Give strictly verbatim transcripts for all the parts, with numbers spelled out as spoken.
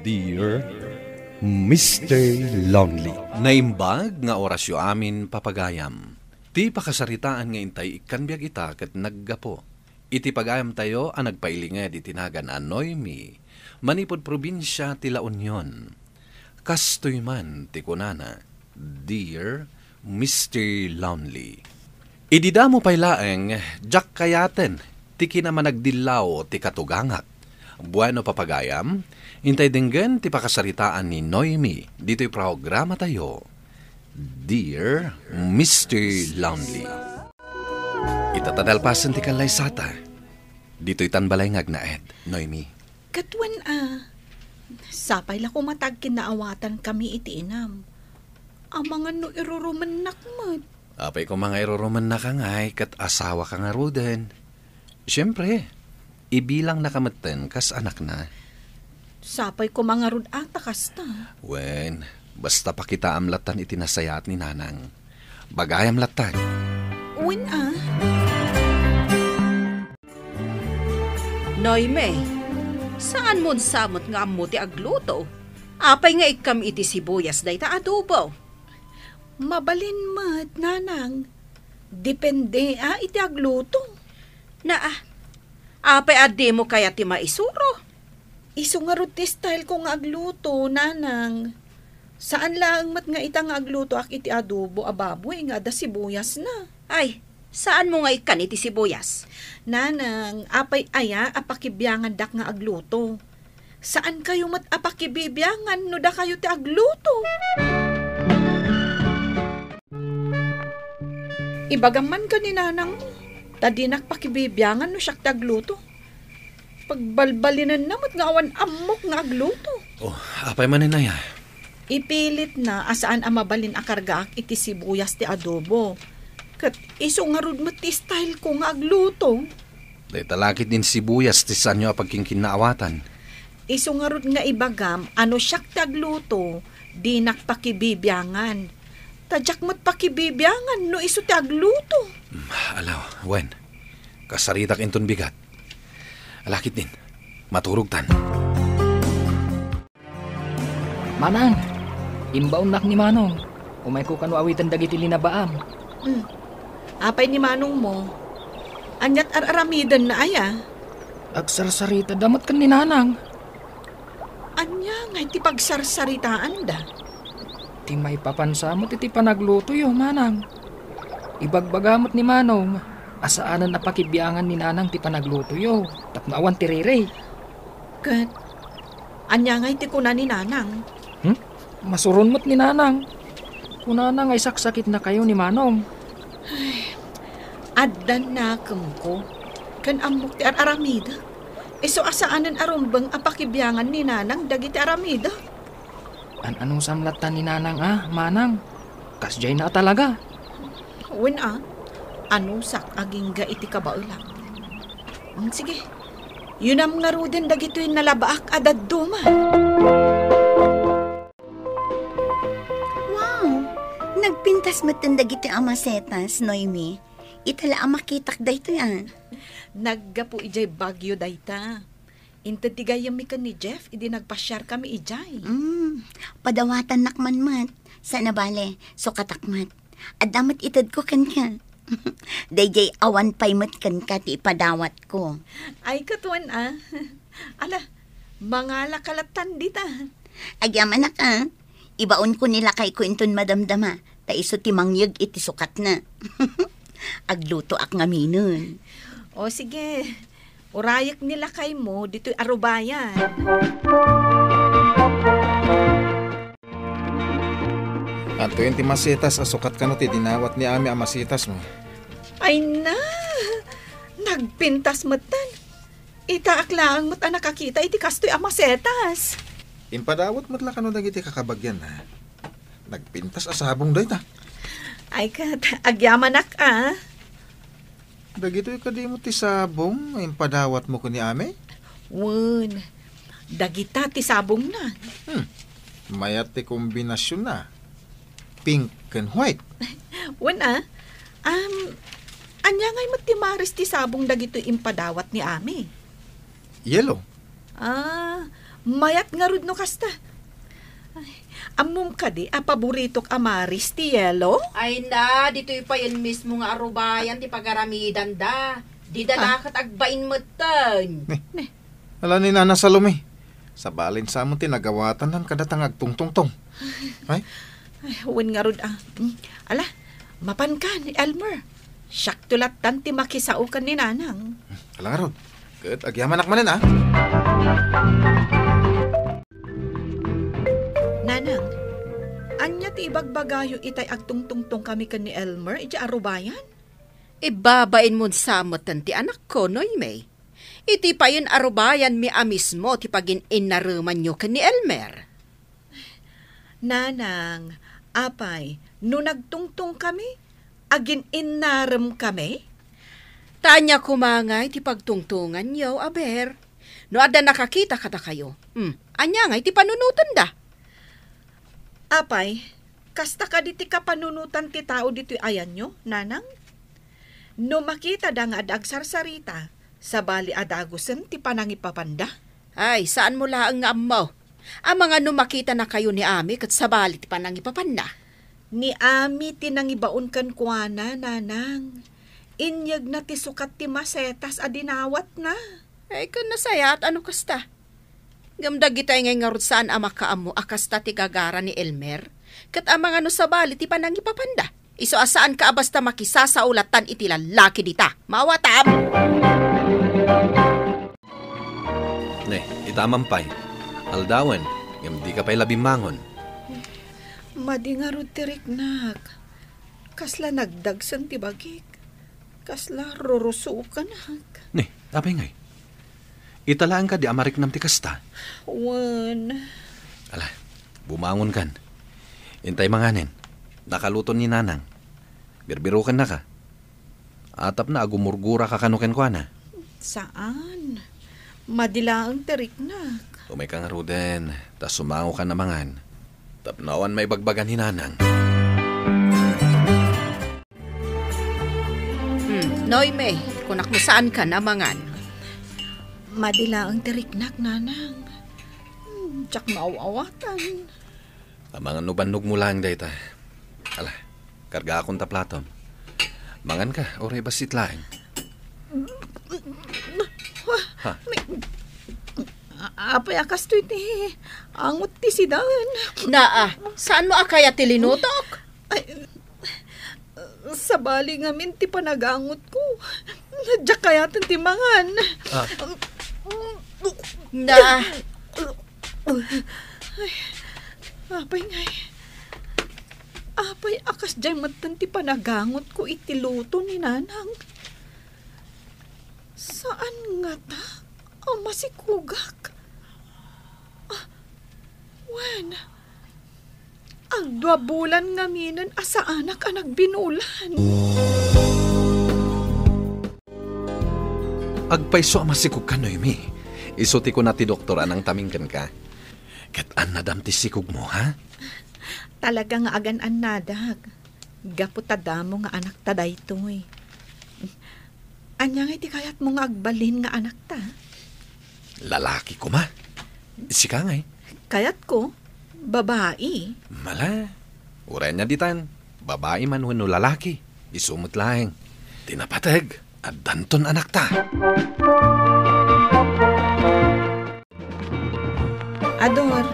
Dear Mister Lonely. Naimbag nga orasyo amin, papagayam. Ti pakasaritaan nga intay ikkan biag ita ket naggapu iti pagayamtayo a nagpailinged iti nagan a Noemi, manipud probinsia ti La Union. Kastoy man ti kunana, "Dear Mister Lonely." Idi damo pay laeng, diak kayaten ti kinamanagdillaw ti katugangak. Bueno, papagayam, intay denggen ti pakasaritaan ni Noemi ditoy programatayo, Dear Mister Lonely. Ita ta nalpasen ti kallaysata. Ditoy tan balay nga agnaed, Noemi. Ket wen a, sapay la koma ta agkinnaawatankami iti inam. Amangan no irurumennak met. Apay koma nga irurumennaka ngay ket asawaka ngaruden. Siempre, ibilangnaka metten kas anakna. Sapay koma ngarud a ta kasta. Wen, basta pakitaam lattan iti nasayaat ni Nanang. Bagayam lattan. Wen a. Noemi, saanmon sa met nga ammo ti agluto? Apay nga ikkam iti sibuyas dayta adobo? Mabalin met, Nanang. Depende a iti agluto. Naa, apay a dimo kayat ti maisuro? Isu ngarud ti style ko nga agluto, Nanang. Saan laeng met nga ita nga aglutoak iti adobo a baboy nga adda sibuyasna. Ay, saanmo nga ikkan iti sibuyas? Nanang, apay aya a pakibiangandak nga agluto? Saankayo met a pakibibiangan no dakayo ti agluto? Ibagam man ken ni Nanang, ta dinak pakibibiangan no siak ti agluto. Pagbalbalinenna met nga awan ammok nga agluto. Oh, apay manen aya? Ipilitna a saan a mabalin a kargaak iti sibuyas ti adobo. Ket isu ngarud met ti style ko nga agluto. Dayta la ketdin sibuyas ti saanyo a pagkinkinnaawatan. Isu ngarud nga ibagam a no siak ti agluto, dinak pakibibiangan. Ta diak met pakibibiangan no isu ti agluto. Hmm, alaw, wen. Kasaritak inton bigat. Ala ketdin, maturogtan. Manang, imbaonnak ni Manong. Umayko kano awiten dagiti linabaam. Hmm. Apay ni Manongmo? Aniat ar-aramidenna aya? Agsarsaritada met ken ni Nanang. Ania ngay ti pagsarsaritaanda? Ti maipapan sa met iti panaglutoyo, Manang. Ibagbaga met ni Manong a saanen a pakibiangan ni Nanang ti panaglutoyo tapno awan ti riri. Ket ania ngay ti kuna ni Nanang? Hmm? Masuron met ni Nanang. Kunana nga isaksakitnakayo ni Manong. Ay, addan nakemko ken ammok ti ar-aramidek. Isu a saanen a rumbeng a pakibiangan ni Nanang dagiti aramidek. An-anusam latta ni Nanang a, Manang. Kasdiayna a talaga. Wen a, anusak agingga iti kabaelak. Mm, sige, yunam ngaruden dagitoy nalabaak a dadduma. Wow! Nagpintas metten dagitoy a masetas, Noemi. Ita la a makitak daytoy a. Naggapu idiay Baguio dayta. Inted ti gayyemmi ken ni Jeff idi nagpasiarkami idiay. Mm, padawatannak man met. Saan a bale, sukatak met. Adda met itedko kenka. Daydiay awan pay met kenka ti ipadawatko. Ay, ket wen a. Ala, mangalaka lattan dita. Agyamanak a. Ibaonko ni lakayko inton madamdama, ta isu ti mangyeg iti sukatna. Aglutoak ngaminen. O sige, urayek ni lakaymo ditoy arubayan. Adtoyen ti masetas a sukat kano ti dinawat ni Ami a masetasmo. Ay na! Nagpintas metten. Itaak laeng met a nakakita iti kastoy a masetas. Impadawat met la kano dagiti kakabagianna. Nagpintas a sabong dayta. Ay ket, agyamanak a. Dagitoy kadi met ti sabong nga impadawatmo ken ni Ami? Wen, dagita ti sabongna. Hmm. Mayat ti kombinasionna. Pink ken white. Wen a. Um, ania ngay met ti maris ti sabong dagitoy impadawat ni Ami? Yellow. Ah, Mayat ngarud no kasta. Ay, ammom kadi a paboritok a maris ti yelo? Ay na, ditoy payen mismo nga arubayan ti pagaramidanda. Dida Ah. la ket agbain metten. Ne. Ne. Ala ni Nana Salome. Sabalin sa met ti nagawatan nan kadata nga agtungtungtong. Ay? Ay, wen ngarud, ah. Mm. Ala, mapanka ni Elmer. Siakto lattan ti makisao ken ni Nanang. Ala ngarud. Ket agyamanak manen, ah. Nanang, ania ti ibagbagayo itay agtungtungtong kami ken ni Elmer idiay arubayan? Ibabainmon sa metten ti anakko, Noemi. Iti payen arubayanmi a mismo ti pagin-innaremanyo ken ni Elmer. Nanang, apay, no nagtungtong kami, agin-innarem kami? Ta ania koma ngay ti pagtungtonganyo, aber? No adda nakakita kadakayo, hmm, ania ngay ti panunotenda? Apay, kasta kadi ti kapanunotan ti tao ditoy ayanyo, Nanang? No makitada nga adda agsarsarita, sabali a dagusen ti panangipapanda? Ay, saanmo laeng nga ammo. Amangan no makitanakayo ni Ami ket sabali ti panangipapanna. Ni Ami ti nangibaon kenkuana, Nanang. Inyegna ti sukat ti masetas a dinawatna. Ay, ken nasayaat a no kasta. Ngem dagitay ngay ngarud saan a makaammo a kasta ti gagara ni Elmer, ket amangan no sabali ti panangipapanda. Isu a saanka a basta makisasao lattan iti lallaki dita. Maawatam! Ne, itaman pay. Aldawen, ngem dika pay la bimmangon. Madi ngarud ti riknak. Kasla nagdagsen ti bagik. Kasla rurusukanak. Ne, apay ngay? Ita laeng kadi a mariknam ti kasta? Wen. Ala, bumangonkan. Intay manganen. Nakaluto ni Nanang. Birbirokennaka. Tapno agumurguraka kano kenkuana. Saan. Madi laeng ti riknak. Umayka ngaruden, ta sumangokan a mangan. Tapno awan maibagbaga ni Nanang. Hmm, Noemi, kunakmo saankan a mangan. Madi laeng ti riknak, Nanang. Hmm, diak maaw-awatan. Amangan no bannogmo laeng dayta. Ala, kargaakon ta platom. Manganka, uray bassit laeng. Ha? May, a-, apay a kastoy ti angot ti sidaen? Naa, saanmo a kayat ti linutok? Ay, sabali ngamin ti panagangotko. Diak kayaten ti mangan. Ah. Na. Ay, apay ngay. Apay a kasdiay metten ti panagangotko iti luto ni Nanang. Saan ngata a masikugak? Ah, wen, agdua bulan ngaminen a saanak a nagbinulan. Agpayso a masikugka, Noemi. Isu ti kuna ti doktor a nangtaming kenka. Ket annadam ti sikugmo, ha? Talaga nga agan-annadak. Gapu ta damo nga anakta daytoy. Ania ngay ti kayatmo nga agbalin nga anakta? Lalaki koma. Sika ngay? Kayatko, babai. Mala, uray ania ditan, babai man wenno lalaki, isu met laeng. Ti napateg, addanton anakta. Ador,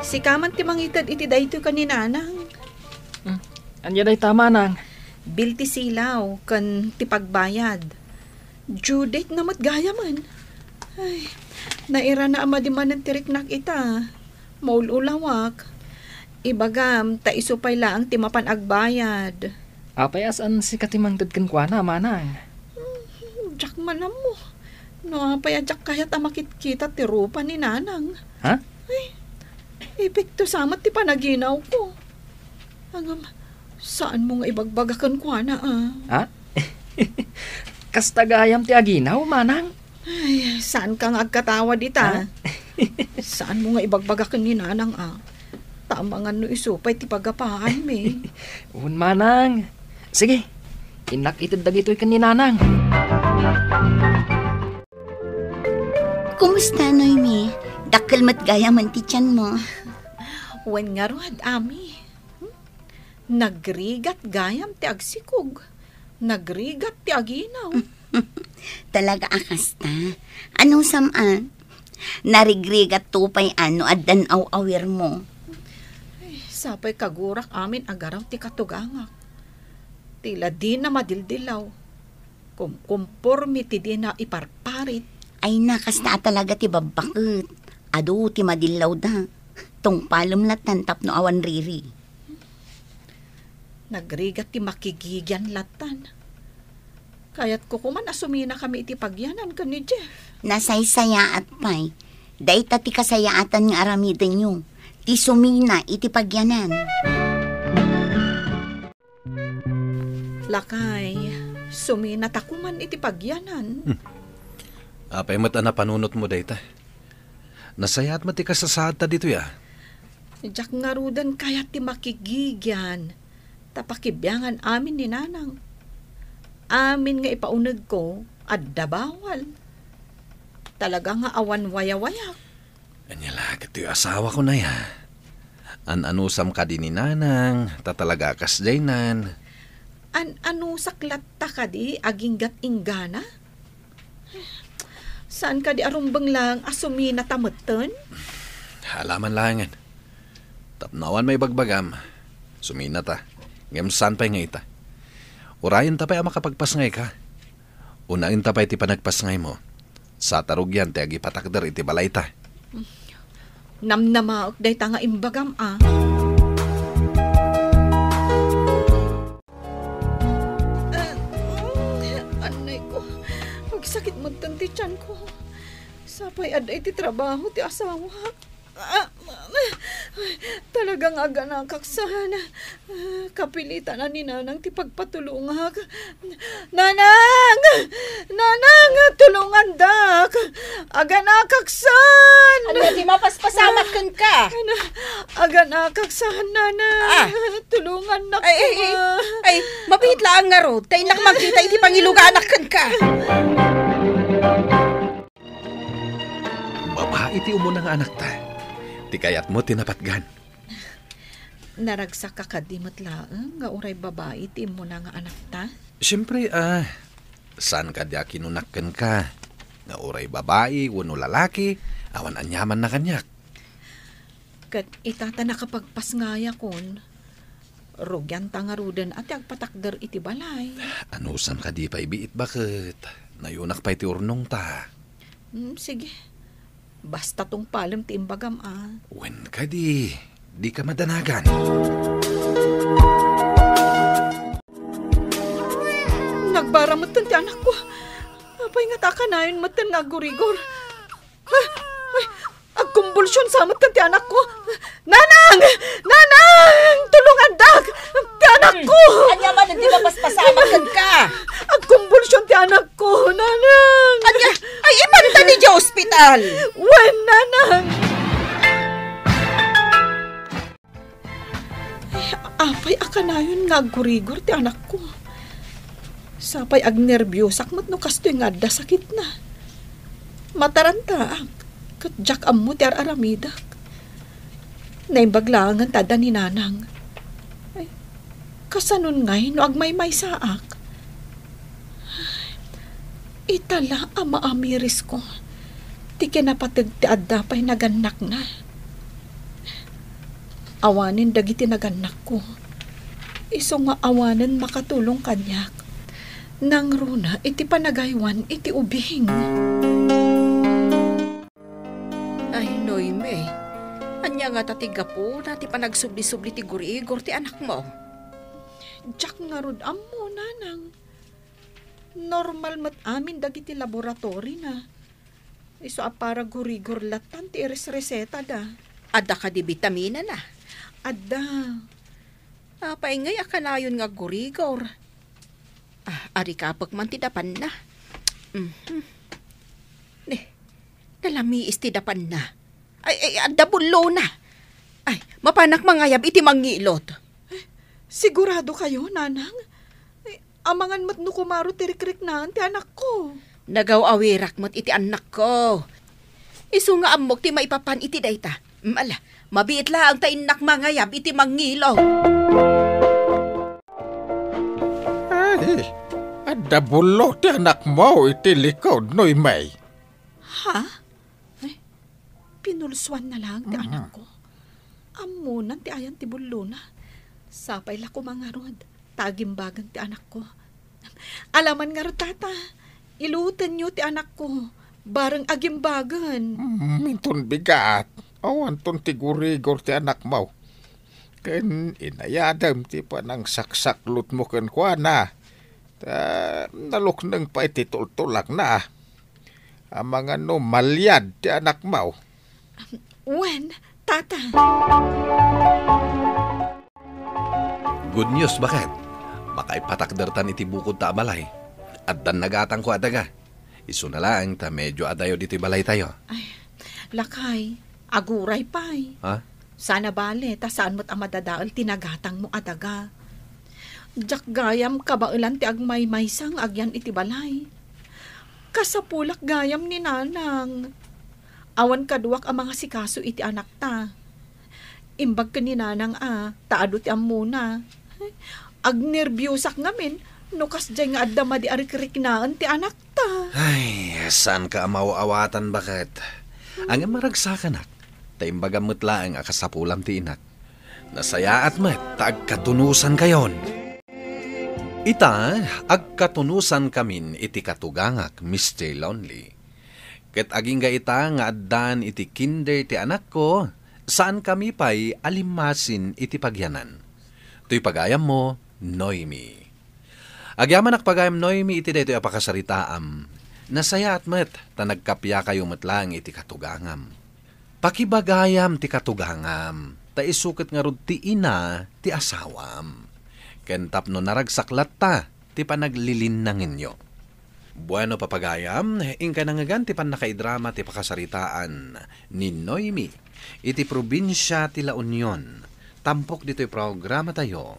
sika man ti mangited iti daytoy ken ni Nanang. Hmm. Ania dayta, Manang? Bill ti silaw ken ti pagbayad. Due date na met gayamen. Ay, nairana a madi manen ti riknak ita. Maul-ulawak. Ibagam, ta isu pay laeng ti mapan agbayad. Apay a saan sika ti mangted kenkuana, Manang? Hmm, diak man ammo. No apay a diak kayat a makitkita ti rupa ni Nanang. Ha? Ay, epekto sa met ti panaginawko. Ngem, saanmo nga ibagbaga kenkuana, a? Ha? Kasta gayam ti aginaw, Manang? Ay, saanka nga agkatawa dita. Ha? Saanmo nga ibagbaga ken ni Nanang, a? Ta amangan no isu pay ti pagapaanmi. Wen, Manang. Sige, innak ited dagitoy ken ni Nanang. Kumusta, Noemi? Dakkel met gayam ti tianmo. Wen ngarud, Ami. Hmm? Nagrigat gayam ti agsikog. Nagrigat ti aginaw. Talaga a kasta? Anusam a? Narigrigatto pay no addan aw-awirmo. Ay, sapay kagurak amin a garaw ti katugangak. Ti la dina madildilaw. Kumkumporme ti dina iparparit. Ay na, kasta a talaga ti babbaket. Adu ti madillawda. Tungpalem lattan tapno awan riri. Nagrigat ti makigigian lattan. Kayatko koman a suminakami iti pagyanan ken ni Jeff. Nasaysayaat pay. Dayta ti kasayaatan nga aramidenyo. Ti sumina iti pagyanan. Lakay, suminata koman iti pagyanan. Hmm. Apay met a napanunotmo dayta? Nasayaat met ti kasasaadta ditoy a. Diak ngaruden kayat ti makigigian, ta pakibiangan amin ni Nanang. Amin nga ipaunegko, adda bawal. Talaga nga awan wayawayak. Ania la, ket toy asawako nay a. An-anusam kadi ni Nanang, ta talaga a kasdiaynan. An-anusak latta kadi aginggat inggana? Saan kadi a rumbeng laeng a suminata metten? Alaman laengen. Tapno awan maibagbagam, suminata. Ngem saan pay nga ita. Urayenta pay a makapagpasngayka. Unaenta pay ti panagpasngaymo. Saan ta rugian ti agipatakder iti balayta. Namnamaek dayta nga imbagam a. Ah, mm, anay ko. Agsakit metten ti tianko. Sapay adda iti trabaho ti asawak. Ah, talaga nga aganakak saan. Ah, kapilitan a ni Nanang ti pagpatulongak. Nanang! Nanang, tulongandak! Aganakak saan! Ania ti mapaspasamak kenka? Ana, aganakak saan, Nanang. Ah. Tulongannak. Ay, ay, ay. Ay, mabiit laeng ngarud, ta innak mangkita iti pangiluganak kenka. Babai ti umuna nga anakta. Ti kayatmo ti napatgan. Naragsakka kadi met laeng nga uray babai ti immuna nga anakta? Siempre, ah, saan kadi a kinunak kenka nga uray babai wenno lalaki, awan aniamanna kaniak. Ket ita ta nakapagpasngayakon, rugianta ngaruden a ti agpatakder iti balay. Anusam kadi pay biit baket? Nayunak pay ti urnongta. Hmm, sige. Basta tungpalem ti imbagam a. Wen kadi, dika madanagan. Nagbara metten ti anakko. Apay ngata a kanayon metten nga aggurigor? Ah, ay, agkumbulsion sa metten ti anakko. Nanang! Nanang! Tulongandak! Ti anakko! Hmm. Ania man, di ba paspasamak kenka? Agkumbulsion ti anakko, Nanang! Ania? Ay, ipanta ni ospital! Wen, Nanang! Ay, apay a kanayon nga aggurigor ti anakko? Sapay agnerbiasak met no kastoy nga adda sakitna. Matarantaak, ket diak ammo ti ar-aramidek. Naimbag laengen ta adda ni Nanang. Ay, kasanon ngay no agmaymaysaak? Ita la a maamirisko ti kinapateg ti adda pay nagannakna. Awanen dagiti nagannakko, isu nga awanen makatulong kaniak, nangruna iti panagaywan iti ubing. Ay, Noemi, ania ngata ti gapuna ti panagsubli-subli ti gurigor ti anakmo? Diak ngarud ammo, Nanang. Normal met amin dagiti laboratorina. Isu a para gurigor lattan ti iresresetada. Adda kadi bitaminana? Adda. Apay ngay a kanayon nga aggurigor? Ah, arikapek man ti dapanna. Mhm. Ne, nalamiis ti dapanna. Ay, ay, adda bullona. Ay, mapanak mangayab iti mangngilot. Eh, sigurado kayo, Nanang? Eh, amangan met no kumaro ti rikriknaan ti anakko. Nagaw-awirak met iti annakko. Isu nga ammok ti maipapan iti dayta. Mm, ala, mabiit laeng ta innak mangayab iti mangilo. Ay, adda bullo ti anakmo iti likud, Noemi. Ha? Ay, pinulsuan na lang ti Mhm. anakko. Ammonan ti ayan ti bullona. Sapay la koma ngarud, ta agimbagan ti anakko. Alaman ngarud, tata, ilutenyo ti anakko, bareng agimbagan. Mm, inton bigat, awanton ti gurigor ti anakmo. Ken inayadem ti panangsaksaklutmo kenkuana. Ta nalukneng pay ti tultulakna. Amangan no maliad ti anakmo. Wen, tata. Good news, baket. Makaipatakdertan iti bukod ta a balay. Addan nagatangko a daga. Isuna laeng ta medyo adayo ditoy balaytayo. Ay, lakay, aguray pay. Ha? Sana bale, ta saan met a madadael ti nagatangmo a daga. Diak gayam kabaelan ti agmaymaysa nga agyan iti balay. Kasapulak gayam ni Nanang. Awan kaduak a mangasikaso iti anakta. Imbag ken ni Nanang a, ta adu ti ammona. Agnerbiosak ngamin no kasdiay nga adda madi a rikriknaen ti anakta. Ay, saanka a maaw-awatan, baket. Ngem maragsakanak, ta imbagam met laeng a kasapulam ti inak. Nasayaat met ta agkatunosankayon. Ita, agkatunosankamin iti katugangak, Mister Lonely. Ket agingga ita nga addan iti kinder ti anakko, saankami pay a limmasin iti pagyanan. Toy pagayammo, Noemi. Agyamanak pagayam, Noemi, iti daytoy a pakasaritaam. Nasayaat met ta nagkapiakayo met laeng iti katugangam. Pakibagayam ti katugangam, ta isu ket ngarud ti ina ti asawam. Ken tapno naragsak latta ti panaglilinnangenyo. Bueno, papagayam, inka nangngegan ti pannakaidrama ti pakasaritaan ni Noemi iti probinsia ti La Union, tampok ditoy programatayo,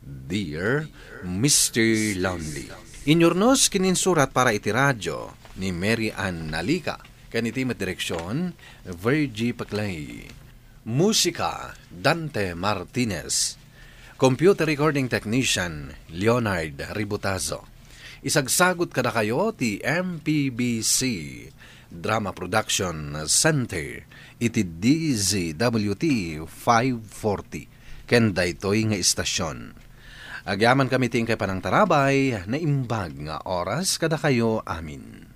Dear Mister Lonely. Inyurnos ken insurat para iti radio ni Mary Ann Nalica, ken iti met direksion, Virgie Paclay. Musika, Dante Martinez. Computer recording technician, Leonard Ributazo. Isagsagut kadakayo ti M P B C Drama Production Center iti D Z W T five forty ken daytoy nga istasion. Agyamankami ti inkay panangtarabay, naimbag nga oras kadakayo amin.